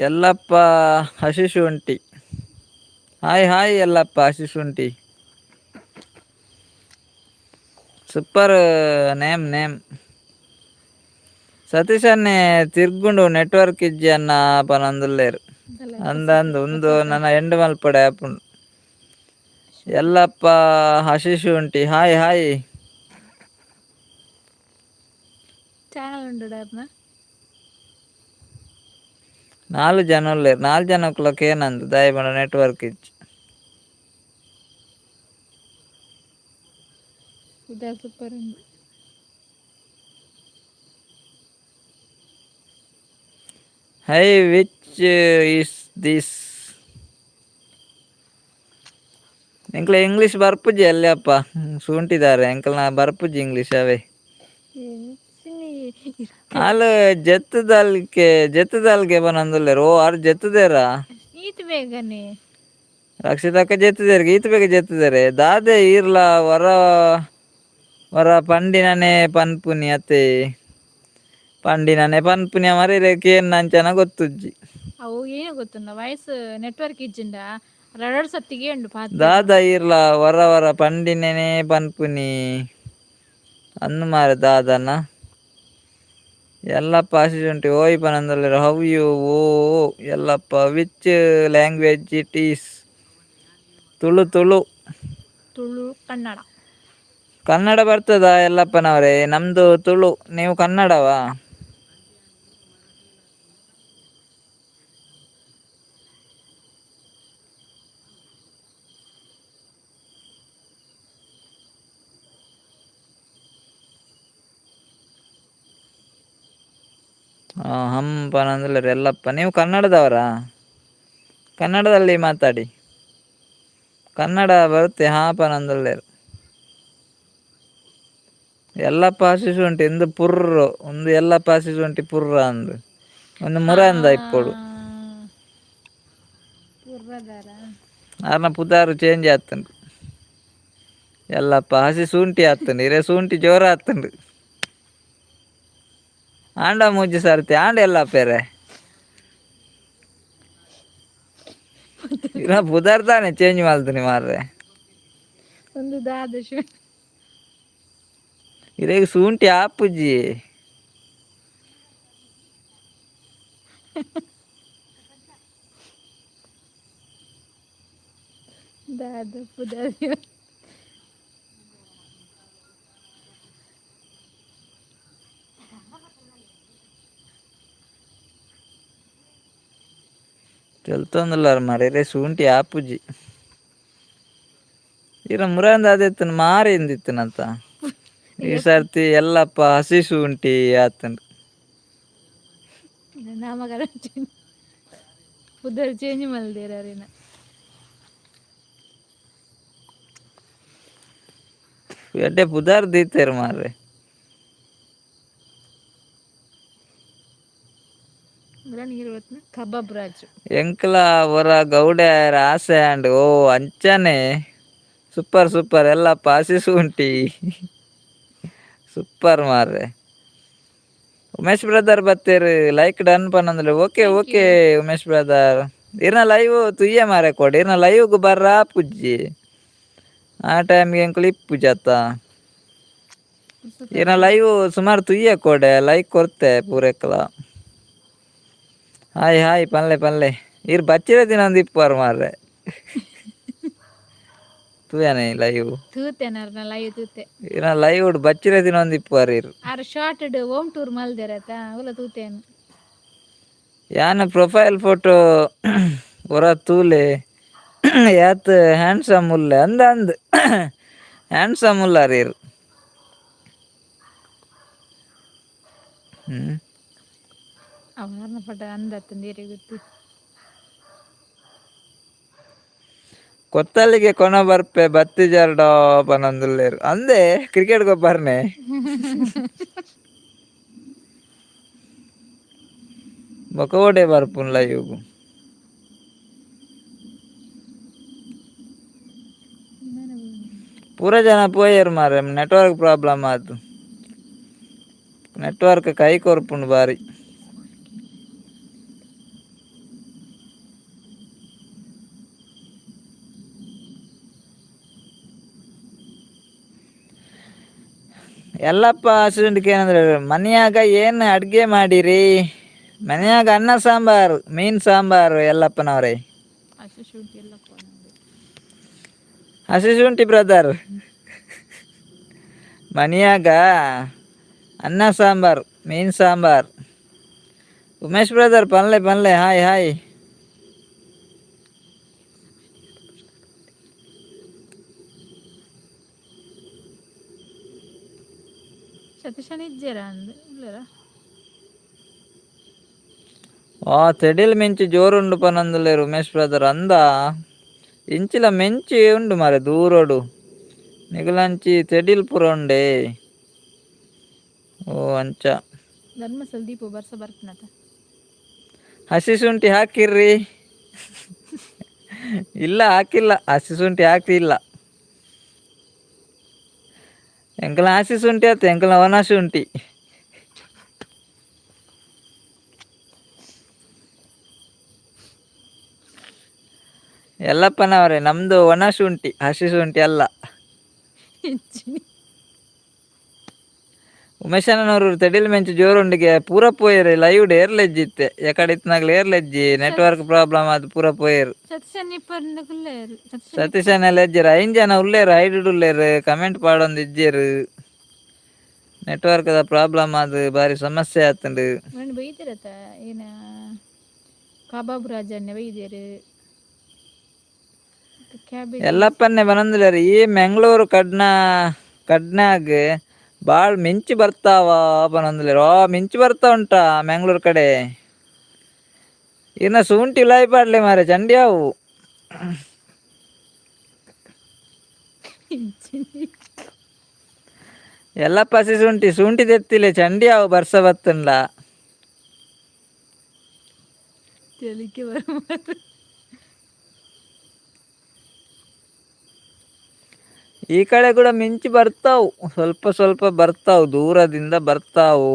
ಯಲ್ಲಪ್ಪ ಹಸಿಶುಂಠಿ, ಹಾಯ್ ಹಾಯ್ ಯಲ್ಲಪ್ಪ ಹಸಿಶುಂಠಿ, ಸೂಪರ್ ನೇಮ್ ನೇಮ್. ಸತೀಶನ್ನೇ ತಿರ್ಗುಂಡು ನೆಟ್ವರ್ಕ್ ಇಜ್ಜಿ ಅನ್ನ ಪನೊಂದುಲ್ಲೆರ್. ಅಂದ ಅಂದ್ ಉಂದು ನನ ಎಂಡ್ ಮಲ್ಪಡೆ ಆಪುಂಡು. ಯಲ್ಲಪ್ಪ ಹಸಿಶುಂಠಿ ಹಾಯ್ ಹಾಯ್. ಚಾನಲ್ ಉಂಡು ಅರ್ನ? ನಾಲ್ ಜನ ಉಲ್ಲೆರ್, ನಾಲ್ ಜನಕ್ಕುಲ ಕೇನಂದ್ ದಾಯೆ ಪಂಡ ನೆಟ್ವರ್ಕ್ ಇಜ್ಜಿ. ಸೂಪರ್ ಉಂಡು. Hi, which is This? ಎಂಕ್ಲ ಇಂಗ್ಲೀಷ್ ಬರ್ಪುಜಿ ಅಲ್ಲಪ್ಪ ಸೂಂಟಿದ್ದಾರೆ ಎಂಕಲ್ನ ಬರ್ಪುಜಿ ಇಂಗ್ಲೀಷ್ ಅವೇ. ಆಲ್ ಜತ್ತದಲ್ಕೆ ಜತ್ತದಲ್ಗೆ ಬನಂದುಲ್ಲೆರ್. O R ಜತ್ತದೇರಾ? ಈತ್ ಬೇಗನೆ. ರಕ್ಷಿತಕ್ಕ ಜೆತ್ತದೇರು, ಈತ್ ಬೇಗ ಜೆತ್ತದೇರೆ. ದಾದೆ ಈರ್ಲ ವರ ವರ ಪಂಡಿನನೆ ಪನ್ಪುನಿ ಅತ್ತೆ, ಪಂಡಿನನೆ ಪನ್ಪುನಿ ಮರಿ ಕೇನ್ ಅಂಚನ ಗೊತ್ತುಜ್ಜಿ. ಅವು ಏನು ಗೊತ್ತುಂಡ, ವಾಯ್ಸ್ ನೆಟ್ವರ್ಕ್ ಇಜ್ಜಿಂಡ ರಡಡ್ ಸತ್ತಿಗೆ ಉಂಡು ಪಾತೆ. ದಾದ ಈರ್ಲ ವರ ವರ ಪಂಡಿನನೆ ಪನ್ಪುನಿ ಅಂದು ಮಾರೆ ದಾದನ. ಎಲ್ಲಪ್ಪ ಆಶಿಸುಂಟಿ ಓಯ್ ಪನಂದುಲ್ಲೆರ್. How you? O Yellappa, which language it is? Tulu Tulu. Tulu Kannada. Kannada ಬರ್ತದ ಎಲ್ಲಪ್ಪನವರೇ? ನಮ್ದು ತುಳು, ನೀವು ಕನ್ನಡವಾ? ಹಮ್ ಪನಂದುಲ್ಲೆರ್ ಎಲ್ಲಪ್ಪ. ನೀವು ಕನ್ನಡದವರಾ? ಕನ್ನಡದಲ್ಲಿ ಮಾತಾಡಿ. ಕನ್ನಡ ಬರುತ್ತೆ ಹಾ ಪನಂದುಲ್ಲೆರ್. ಎಲ್ಲಪ್ಪ ಆಶಿಸುಂಟಿ ಇಂದು ಪುರ್ರು ಒಂದು ಎಲ್ಲಪ್ಪ ಆಶಿಸುಂಟಿ ಪುರ್ರ ಅಂದು ಒಂದು ಮುರಂದ ಇಪ್ಪೊಡು. ಪುರ್ರದಾರ. ಆರ್ನ ಪುದಾರು ಚೇಂಜ್ ಆತುಂಡು. ಎಲ್ಲಪ್ಪ ಹಸಿ ಶುಂಠಿ ಆತುಂಡು, ಇರೆ ಶುಂಠಿ ಜೋರ ಆತುಂಡು. ಆಂಡ ಮೂಜಿ ಸರ್ತಿ ಆಂಡ ಎಲ್ಲಪ್ಪೇರೆ ಇರ ಪುದಾರ್ ತಾನೆ ಚೇಂಜ್ ಮಲ್ತನಿ ಮಾರ್ರೆ. ಒಂದು ದಾದ ಶು ಇರೆಗ್ ಶುಂಠಿ ಆಪುಜಿ. ದಾದ ಪುದಾರ್. ತೆಲ್ತೊಂದುಲ್ಲಾರ್ ಮಾರ್ರೆ ಇರೆ ಶುಂಠಿ ಆಪುಜಿ. ಇರ ಮುರಂದ ಅದಿತ್ತನ ಮಾರಿ ಇಂದಿತ್ತನಂತ. ಈ ಸರ್ತಿ ಎಲ್ಲಪ್ಪ ಹಸಿ ಶುಂಠಿ ಆತುಂಡು. ನಾಮಕರಣ ಚೇಂಜ್, ಪುದರ್ ಚೇಂಜ್ ಮಲ್ದೇರ್ ಅರೆನ. ಎಡ್ಡೆ ಪುದಾರ್ ದೀತೆರ್ ಮಾರ್ರೆ. ನೀರು ಕಬಾಬ್ ರಾಜು. ಎಂಕ್ಲ ಒರ ಗೌಡ್ಯಾರ ಆಸೆ ಆಂಡ್. ಓ ಅಂಚನೆ ಸೂಪರ್ ಸೂಪರ್ ಎಲ್ಲಪ್ಪ ಹಸಿ ಶುಂಠಿ ಸೂಪರ್ ಮಾರ್ರೆ. ಉಮೇಶ್ ಬ್ರದರ್ ಬತ್ತೇರು, ಲೈಕ್ ಡನ್ ಪನ್ನೊಂದುಲ್ಲೆ. Okay. Thank okay. You. Umesh brother, ಇರ್ನ ಲೈವ್ ತುಯ್ಯ ಮಾರೆ ಕೊಡಿ. ಇರ್ನ ಲೈವ್ಗ್ ಬರ್ರ ಆಪುಜ್ಜಿ ಆ ಟೈಮ್ಗೆ ಎಂಕುಲು ಇಪ್ಪುಜತ್ತ. ಇರ್ನ ಲೈವ್ ಸುಮಾರು ತುಯ್ಯ ಕೊಡೆ, ಲೈಕ್ ಕೊರ್ತೆ ಪೂರೆಕ್ಲ. ಹಾಯ್ ಹಾಯ್ ಪನ್ಲೆ ಪನ್ಲೆ. ಇರ್ ಬಚ್ಚಿರ ದಿನ ಇಪ್ಪುವರ್ ಮಾರ್ರೆ. ತೂಯನೆ ಲೈವ್? ತೂತೆನಾರ್ನ ಲೈವ್ ತೂತೆ. ಇರ್ನ ಲೈವ್ ಬಚ್ಚಿರ ದಿನ ಇಪ್ಪುವರ್ ಇರ್. ಆರ್ ಶಾರ್ಟ್ ಹೋಮ್ ಟೂರ್ ಮಲ್ದೇರತ, ಅವಲ ತೂತೇನು. ಯಾನ ಪ್ರೊಫೈಲ್ ಫೋಟೋ ಒರ ತೂಲೆ, ಯಾತ್ ಹ್ಯಾಂಡ್ಸಮ್ ಉಲ್ಲೆ ಅಂದ ಅಂದ್. ಹ್ಯಾಂಡ್ಸಮ್ ಉಲ್ಲಾರ್ ಇರ್. ಹ್ಮ್. ಅವನ ಪಟ ಅಂದತ್ತಂದು ಏರಿಗೆ ಗೊತ್ತು. ಕೊತ್ತಲಿಗೆ ಕೊನ ಬರ್ಪೆ ಬತ್ತಿಜರ್ಡ ಪನೊಂದುಲ್ಲೆರ್. ಅಂದೆ ಕ್ರಿಕೆಟ್ ಗೊಬ್ಬರ್ನೆ. ಬೊಕ ಓಡೆ ಬರ್ಪುನ್ ಲೈವ್ಗು? ಪೂರ ಜನ ಪೋಯೆರ್ ಮಾರ್ರೆ ನೆಟ್ವರ್ಕ್ ಪ್ರಾಬ್ಲಮ್ ಆತು. ನೆಟ್ವರ್ಕ್ ಕೈ ಕೊರ್ಪುಂಡು ಬಾರಿ. ಎಲ್ಲಪ್ಪ ಏನಂದ್ರೆ ಮನೆಯಾಗ ಏನು ಅಡುಗೆ ಮಾಡಿರಿ? ಮನೆಯಾಗ ಅನ್ನ ಸಾಂಬಾರು, ಮೀನು ಸಾಂಬಾರು ಎಲ್ಲಪ್ಪನವರೇ. ಹಸಿ ಶುಂಠಿ ಎಲ್ಲಪ್ಪ. ಹಸಿ ಶುಂಠಿ ಬ್ರದರ್, ಮನೆಯಾಗ ಅನ್ನ ಸಾಂಬಾರು, ಮೀನು ಸಾಂಬಾರು. ಉಮೇಶ್ ಬ್ರದರ್ ಪನ್ಲೆ ಪನ್ಲೆ. Hi hi. ಸತೀಶನ ಇಜ್ಜೇರ ಅಂದ್ ಇಲ್ಲರ. ಆ ತೆಡಿಲ್ ಮಿಂಚಿ ಜೋರುಂಡು ಪನೊಂದುಲ್ಲೆರ್ ಉಮೇಶ್ ಬ್ರದರ್ ಅಂದ. ಇಂಚಿಲ ಮೆಂಚಿ ಉಂಡು ಮಾರೆ ದೂರೊಡು. ನಿಗಲಂಚಿ ತೆಡಿಲ್ ಪೂರ ಉಂಡೆ. ಓ ಅಂಚ. ಧರ್ಮಸ್ಥಳ ದೀಪ ಬರ್ಸ ಬರ್ಪುನತ. ಹಸಿ ಶುಂಠಿ ಹಾಕಿರ್ರಿ. ಇಲ್ಲ, ಹಾಕಿಲ್ಲ, ಹಸಿ ಶುಂಠಿ ಹಾಕ್ತಿಲ್ಲ. ಎಂಕಲ್ನ ಹಸಿ ಶುಂಠಿ ಆತು, ಎಂಕಲ್ನ ಒಣ ಶುಂಠಿ. ಎಲ್ಲಪ್ಪನವರೇ, ನಮ್ದು ಒಣ ಶುಂಠಿ, ಹಸಿ ಶುಂಠಿ ಅಲ್ಲ. ಉಮೇಶಣ್ಣನವರು ತೆಡಿಲ್ ಮೆಂಚು ಜೋರುಂಡಿಗೆ ಪೂರ ಪೋಯೆರ್. ಲೈವ್ ಏರ್ಲೆಜ್ಜಿತ್ತೆ ಎಕಡೆ ಇತ್ತಿನಾಗ್ಲ ಏರ್ಲೆಜ್ಜಿ. ನೆಟ್ವರ್ಕ್ ಪ್ರಾಬ್ಲಮ್ ಅದು ಪೂರ ಪೋಯೆರ್. ಸತೀಶನ್ ಇಪ್ಪರ್ನಕುಲ್ಲೇರು. ಸತೀಶನ ಇಜ್ಜೆರ್. ಐನ್ ಜನ ಉಲ್ಲೇರು, ಐಡ್ ಉಲ್ಲೇರು, ಕಮೆಂಟ್ ಪಾಡೊಂದು ಇಜ್ಜೆರ್. ನೆಟ್ವರ್ಕ್ ದ ಪ್ರಾಬ್ಲಮ್ ಅದು ಬಾರಿ ಸಮಸ್ಯೆ ಆತುಂಡು. ಮಣ್ಣು ಬೈದಿರತ್ತ ಏನ ಕಬಾಬ್ ರಾಜನ್ನೆ ಬೈದೇರು ಕ್ಯಾಬೇಜ್. ಎಲ್ಲಪ್ಪನ್ನೇ ಬನಂದಿಲ್ಲೇರು. ಈ ಮೆಂಗ್ಳೂರು ಕಡ್ನ ಕಡ್ನಾಗ್ ಬಾಳ್ ಮಿಂಚು ಬರ್ತಾವ ಪನೊಂದುಲ್ಲೆರ್. ಓ ಮಿಂಚು ಬರ್ತಾ ಉಂಟಾ ಮ್ಯಾಂಗ್ಳೂರ್ ಕಡೆ? ಇನ್ನ ಶುಂಠಿ ಉಲಾಯಿ ಪಾಡ್ಲೆ ಮಾರೆ, ಚಂಡಿ ಅವು. ಎಲ್ಲ ಪಸಿ ಶುಂಠಿ ಶುಂಠಿ ತೆತ್ತಿಲೆ, ಚಂಡಿ ಅವು ಬರ್ಸ ಬತ್ತುಂಡ. ತೆಲಿಕೆ ಬರ. ಈ ಕಡೆ ಕೂಡ ಮಿಂಚು ಬರ್ತಾವು, ಸ್ವಲ್ಪ ಸ್ವಲ್ಪ ಬರ್ತಾವು, ದೂರದಿಂದ ಬರ್ತಾವು.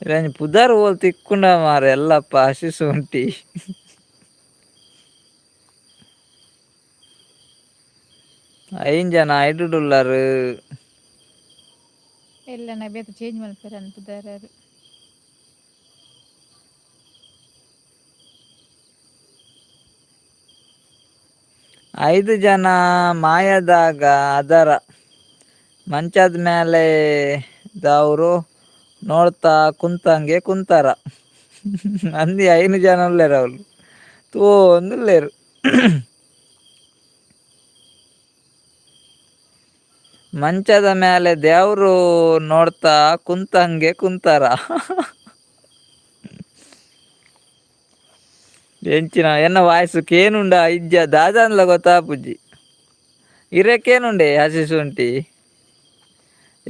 ಇರಂಜಿ ಪುದರ್ ಓಲ್ ತಿಕ್ಕುಂಡ ಮಾರೆ ಎಲ್ಲಪ್ಪ ಹಸಿ ಶುಂಠಿ. ಐನ್ ಜನ ಐಡುಡುಲ್ಲರು. ಎಲ್ಲ ನಾ ಬೇತೆ ಚೇಂಜ್ ಮಲ್ಪೆರ್ ಅನ್ಪುದಾರು. ಐದು ಜನ ಮಾಯದಾಗ ಅದರ ಮಂಚದ ಮೇಲೆ ದವ್ರು ನೋಡ್ತಾ ಕುಂತಂಗೆ ಕುಂತಾರ ಅಂದಿ. ಐನು ಜನ ಉಲ್ಲೇರು ಅವ್ರು, ತೂವೊಂದುಲ್ಲೇರು. ಮಂಚದ ಮೇಲೆ ದೇವ್ರು ನೋಡ್ತಾ ಕುಂತಂಗೆ ಕುಂತಾರ. ಎಂಚಿನ ಎನ್ನ ವಾಯ್ಸ್ ಕೇನುಂಡ ಇಜ್ಜ ದಾದಾನ್ಲ ಗೊತ್ತಾಪುಜಿ. ಇರೆಕೇನುಂಡೆ ಹಸಿ ಶುಂಠಿ?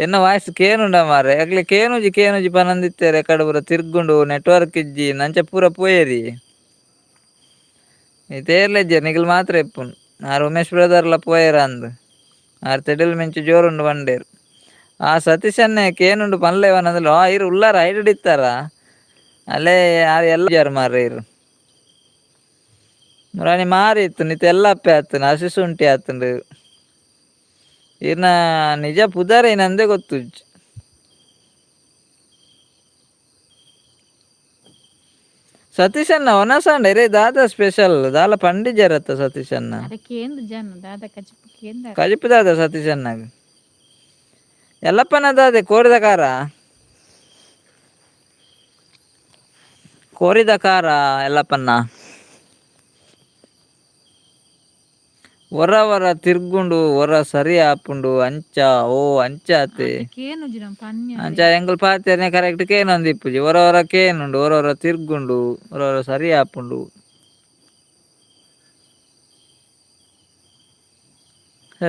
ಎನ್ನ ವಾಯ್ಸ್ ಕೇನುಂಡ ಮಾರೆ? ಅಕ್ಲೆ ಕೇನುಜಿ ಕೇನುಜಿ ಪನೊಂದಿತ್ತೆರ್. ಎಕಡೆ ಪೂರ ತಿರ್ಗುಂಡು, ನೆಟ್ವರ್ಕ್ ಇಜ್ಜಿ, ನಂಚ ಪೂರ ಪೋಯೆರಿ. ಇತ್ತೆ ನಿಗಲ್ ಮಾತ್ರ ಇಪ್ಪುನು. ಆರ್ ಉಮೇಶ್ ಬ್ರದರ್ಲ ಪೋಯೆರ್ ಅಂದ್. ಆರ್ ತೆಡಿಲ್ ಮಿಂಚು ಜೋರುಂಡು ಪಂಡೇರ್. ಆ ಸತೀಶನ್ನೇ ಕೇನುಂಡು ಪನ್ಲೆ ಪನಂದ್ಲ. ಆ ಇರ್ ಉಲ್ಲಾರ, ಐಡ್ ಇತ್ತಾರ ಅಲ್ಲೇ. ಆರ್ ಎಲ್ಲ ಜಾರ್ ಮಾರ್ರೆ. ಇರು ಮುರಾನಿ ಮಾರಿ ಇತ್ತು ನಿತ್ ಎಲ್ಲ ಅಪ್ಪೆ ಆತುಂಡು, ಹಸಿ ಶುಂಠಿ ಆತುಂಡು. ಇರ್ನ ನಿಜ ಪುದರ್ ಏನಂದೆ ಗೊತ್ತುಜ್ಜಿ. ಸತೀಶಣ್ಣ ಒನಸಂಡ ಇರೇ ದಾದ ಸ್ಪೆಷಲ್ ದಾಲ ಪಂಡಿಜರತ್ತ ಸತೀಶಣ್ಣ? ಅದಕ್ಕೆ ಜನ ದಾದ ಕಜಿಪು ಕೇಂದ್ರ. ಕಜಿಪು ದಾದ ಸತೀಶಣ್ಣಗ್? ಎಲ್ಲಪ್ಪನ ದಾದೆ? ಕೋರಿದ ಖಾರ, ಕೋರಿದ ಖಾರ. ಎಲ್ಲಪ್ಪನ್ನ ಒರ ಒರ ತಿರ್ಗುಂಡು, ಒರ ಸರಿ ಆಪುಂಡು ಅಂಚ. ಓ ಅಂಚ ಆತೆ. ಕೇನುಜಿ ನಮ್ಮ ಪನ್ಯ. ಅಂಚ ಎಂಕುಲು ಪಾತೆರ್ನೆ ಕರೆಕ್ಟ್ ಕೇನೊಂದು ಇಪ್ಪುಜಿ. ಒರ ಒರ ಕೇನುಂಡು, ಒರ ಒರ ತಿರ್ಗುಂಡು, ಒರ ಒರ ಸರಿ ಆಪುಂಡು.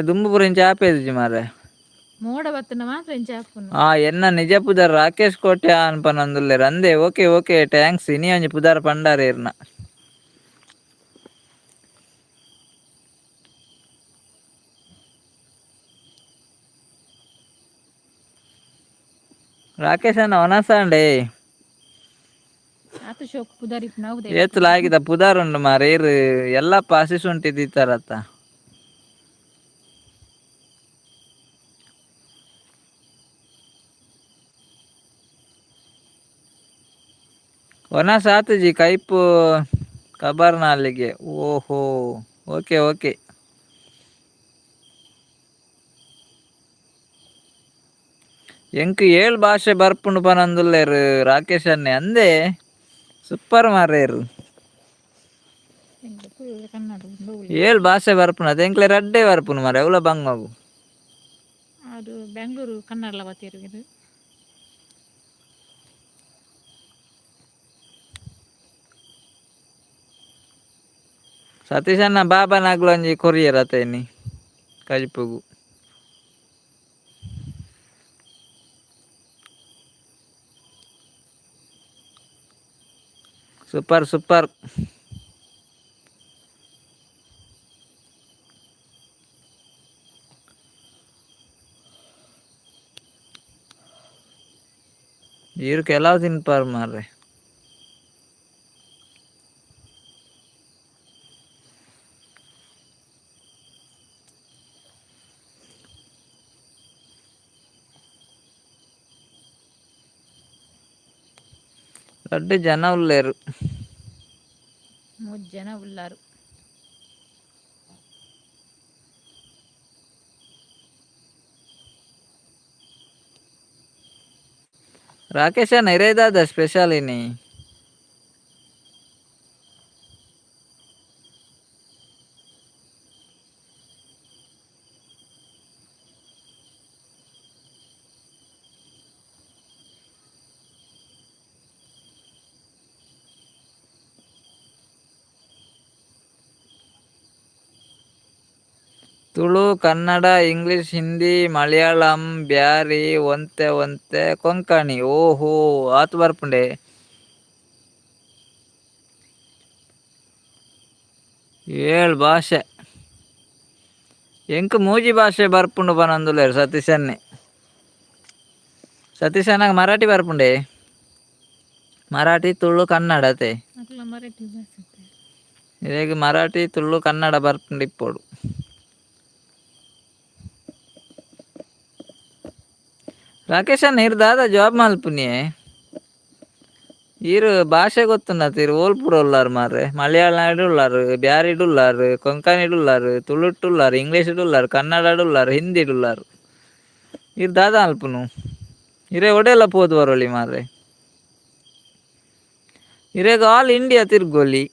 ದುಂಬು ಪೂರ ಇಂಚ ಆಪೇದಿಜಿ ಮಾರ್ರೆ. ಮೋಡ ಬತ್ತನ ಮಾತ್ರ ಇಂಚ ಆಪುನು. ಆ ಎನ್ನ ನಿಜ ಪುದರ್ ರಾಕೇಶ್ ಕೋಟ್ಯಾನ್ ಪನೊಂದುಲ್ಲೆರ್ ಅಂದೆ. Okay okay, thanks. ಇನಿ ಒಂಜಿ ಪುದರ್ ಪಂಡಾರೆ ಇರ್ನ. ರಾಕೇಶ್ ಅಣ್ಣ ಒನಸಾಂಡೆ. ಆತು ಶೋಕ್ ಪುದರ್ ಇಪ್ಪುನ. ಏತ್ ಲಾಗಿದ ಪುದರ್ ಉಂಡು ಮಾರೆ ಇರ್. ಎಲ್ಲಪ್ಪ ಹಸಿ ಶುಂಠಿ ದೀತಾರತ್ತ. ಒನಸ್ ಆತುಜಿ ಕೈಪು ಕಬರ್ನಾಲಿಗೆ. ಓಹೋ, ಓಕೆ ಓಕೆ. ಎಂಕ್ ಏಳ್ ಭಾಷೆ ಬರ್ಪುಂಡು ಪನೊಂದುಲ್ಲೆರ್ ರಾಕೇಶ್ ಅಣ್ಣೆ ಅಂದೆ. ಸೂಪರ್ ಮಾರೇರು. ಕನ್ನಡ. ಏಳು ಭಾಷೆ ಬರ್ಪುನ ಅದು ಎಂಕ್ಲೆ ರಡ್ಡೆ ಬರ್ಪುನು ಮಾರೆ ಅವಲ ಬಂಗಗು. ಅದು ಬೆಂಗಳೂರು ಕನ್ನಡ ಬತ್ತೀರು. ಸತೀಶಣ್ಣ ಬಾಬಾನಾಗ್ಲೊಂಜಿ ಕೊರಿಯರ್ ಅತೇನಿ ಕಜಿಪುಗು. Super super. ಈರ್ ಕೆಲವು ತಿನ್ಪಾರ್ ಮಾರ್ರೆ. ರಡ್ಡ್ ಜನ ಉಲ್ಲೇರು. ಮೂರು ಜನ ಉಲ್ಲಾರು. ರಾಕೇಶ ಇರೇದಾದ ಸ್ಪೆಷಲ್ ಇನಿ? ತುಳು, ಕನ್ನಡ, ಇಂಗ್ಲಿಷ್, ಹಿಂದಿ, ಮಲಯಾಳಂ, ಬ್ಯಾರಿ, ಒಂತೆ ಒಂತೆ ಕೊಂಕಣಿ. ಓಹೋ ಆತು ಬರ್ಪುಂಡೆ. ಏಳು ಭಾಷೆ. ಎಂಕ್ ಮೂಜಿ ಭಾಷೆ ಬರ್ಪುಂಡು ಪನೊಂದುಲ್ಲೆರ್ ಸತೀಶನ್ನೇ. ಸತೀಶಣ್ಣಗ್ ಮರಾಠಿ ಬರ್ಪುಂಡೆ. ಮರಾಠಿ, ತುಳು, ಕನ್ನಡ ಅತೆ. ಅಕ್ಲ ಮರಾಠಿ ಭಾಷೆ. ಇರೆಗ್ ಮರಾಠಿ, ತುಳು, ಕನ್ನಡ ಬರ್ಪುಂಡು ಇಪ್ಪೊಡು. ರಾಕೇಶಣ್ಣ ಇರ್ ದಾದ ಜಾಬ್ ಮಲ್ಪುನಿಯೆ? ಈರ್ ಭಾಷೆ ಗೊತ್ತುಂಡತ ಈರ್ ಓಲ್ ಪೂರ ಉಲ್ಲಾರ್ ಮಾರ್ರೆ. ಮಲಯಾಳಡ್ ಉಲ್ಲಾರ್, ಬ್ಯಾರಿಡ್ ಉಲ್ಲಾರ್, ಕೊಂಕಣಿಡ್ ಉಲ್ಲಾರ್, ತುಳುಟ್ ಉಲ್ಲಾರ್, ಇಂಗ್ಲೀಷ್ಡ್ ಉಲ್ಲಾರ್, ಕನ್ನಡಡ್ ಉಲ್ಲಾರ್, ಹಿಂದಿಡ್ ಉಲ್ಲಾರ್. ಈರ್ ದಾದ ಮಲ್ಪುನು? ಇರೆ ಒಡೆಲ್ಲ ಪೋದು ಬರೋಲಿ ಮಾರ್ರೆ. ಇರೆಗ್ ಆಲ್ ಇಂಡಿಯಾ ತಿರ್ಗೊಲಿ.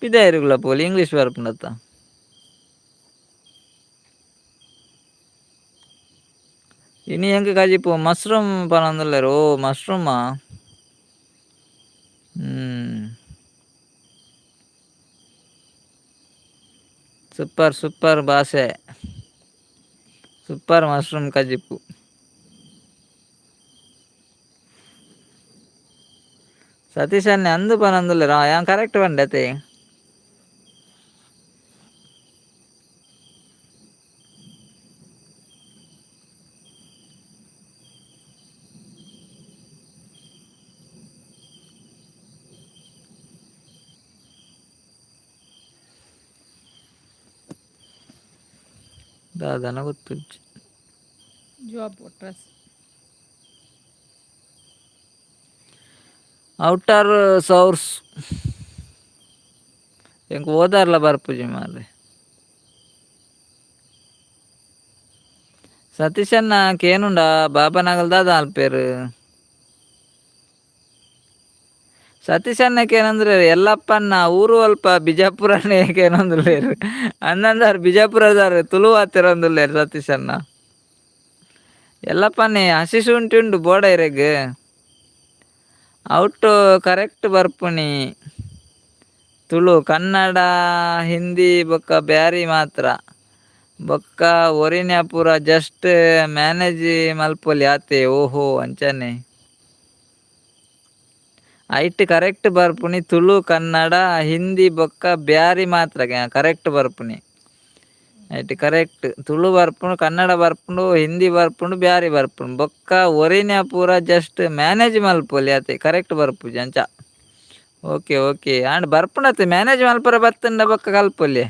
ಪಿದಾಯಿರುಗುಲ ಪೋಲಿ ಇಂಗ್ಲೀಷ್ ಬರ್ಪುಂಡತ್ತ. ಇನಿ ಎಂಕ್ ಕಜಿಪು ಮಶ್ರೂಮ್ ಪನೊಂದುಲ್ಲೆರ್. ಓ ಮಶ್ರೂಮಾ? ಸೂಪರ್ ಸೂಪರ್ ಭಾಷೆ. ಸೂಪರ್ ಮಶ್ರೂಮ್ ಕಜಿಪು. ಸತೀಶ್ ಅಣ್ಣೆ ಅಂದ್ ಪನೊಂದುಲ್ಲೆರ್. ಯಾನ್ ಕರೆಕ್ಟ್ ಪಂಡೆ ಅತೆ. ದಾದನ ಗೊತ್ತುಜ್ಜಿ. Job dress. Outer source. ಎಂಕ್ ಓದಾರ್ಲ ಬರ್ಪುಜಿ ಮಾರ್ರೆ. ಸತೀಶಣ್ಣ ಕೇನುಂಡ ಬಾಬಾನಗಲ್ ದಾದ ಮಲ್ಪೆರ್? ಸತೀಶಣ್ಣ ಕೇನಂದ್ರೆ ಎಲ್ಲಪ್ಪಣ್ಣ ಊರು ಅಲ್ಪ ಬಿಜಾಪುರನೇ ಕೇನೊಂದುಲ್ಲೆರ್. ಅಂದಂದಾರ್ ಬಿಜಾಪುರದಾರ್ ತುಳು ಪಾತೆರೊಂದುಲ್ಲೆರ್ ಸತೀಶಣ್ಣ. ಎಲ್ಲಪ್ಪಣ್ಣೆ ಹಸಿ ಶುಂಠಿ ಉಂಡು ಬೋಡ ಇರೆಗ್. ಔಟ್ ಕರೆಕ್ಟ್ ಬರ್ಪುನಿ. ತುಳು, ಕನ್ನಡ, ಹಿಂದಿ ಬೊಕ್ಕ ಬ್ಯಾರಿ ಮಾತ್ರ. ಬೊಕ್ಕ ಒರಿನ ಪೂರ ಜಸ್ಟ್ ಮ್ಯಾನೇಜ್ ಮಲ್ಪೊಲಿ ಆತೆ. ಓಹೋ ಅಂಚನೆ. ಐಟ್ ಕರೆಕ್ಟ್ ಬರ್ಪುನಿ ತುಳು, ಕನ್ನಡ, ಹಿಂದಿ ಬೊಕ್ಕ ಬ್ಯಾರಿ ಮಾತ್ರ ಕರೆಕ್ಟ್ ಬರ್ಪುನಿ. ಐಟ್ ಕರೆಕ್ಟ್ ತುಳು ಬರ್ಪುಂಡು, ಕನ್ನಡ ಬರ್ಪುಂಡು, ಹಿಂದಿ ಬರ್ಪುಂಡು, ಬ್ಯಾರಿ ಬರ್ಪುಂಡು. ಬೊಕ್ಕ ಒರಿನ ಪೂರ ಜಸ್ಟ್ ಮ್ಯಾನೇಜ್ ಮಲ್ಪೊಲಿ ಆತೆ. ಕರೆಕ್ಟ್ ಬರ್ಪುಜಿ ಅಂಚ. ಓಕೆ ಓಕೆ ಆಂಡ್ ಬರ್ಪುಂಡತ್ತೆ ಮ್ಯಾನೇಜ್ ಮಲ್ಪರ ಬತ್ತಂಡ ಬೊಕ್ಕ ಕಲ್ಪೊಲಿ.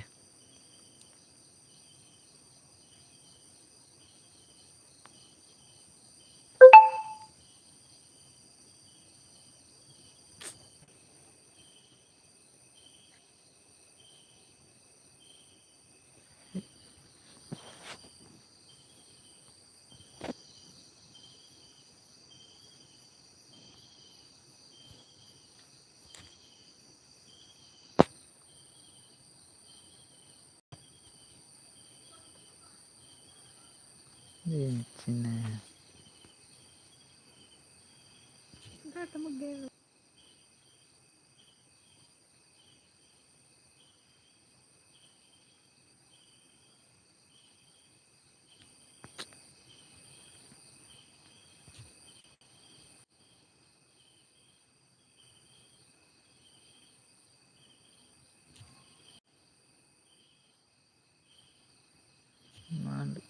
ಅಂಚಿನ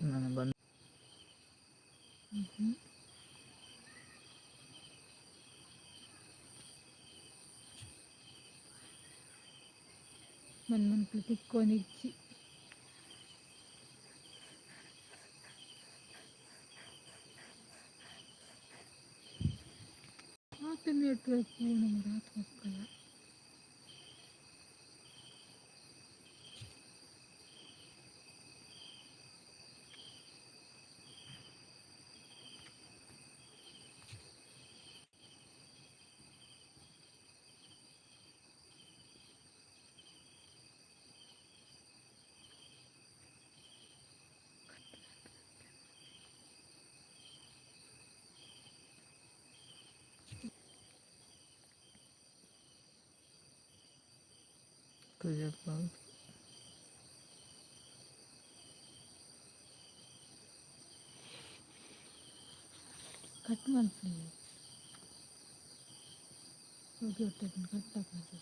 ನಾನು ಬಂದು ಮನ್ಮನ್ಕುಲು ತಿಕ್ಕೊಂದಿಜ್ಜಿ. ಆತ ನೆಟ್ವರ್ಕ್ ಪೂರ್ಣ ಆತ ಮಕ್ಕಳ. ಪೂಜಪ್ಪ. ಕಟ್ ಮಲ್ಪಿ ಹೋಗಿ ಹೊಟ್ಟೆ ಕಟ್ ಹಾಕೋದು.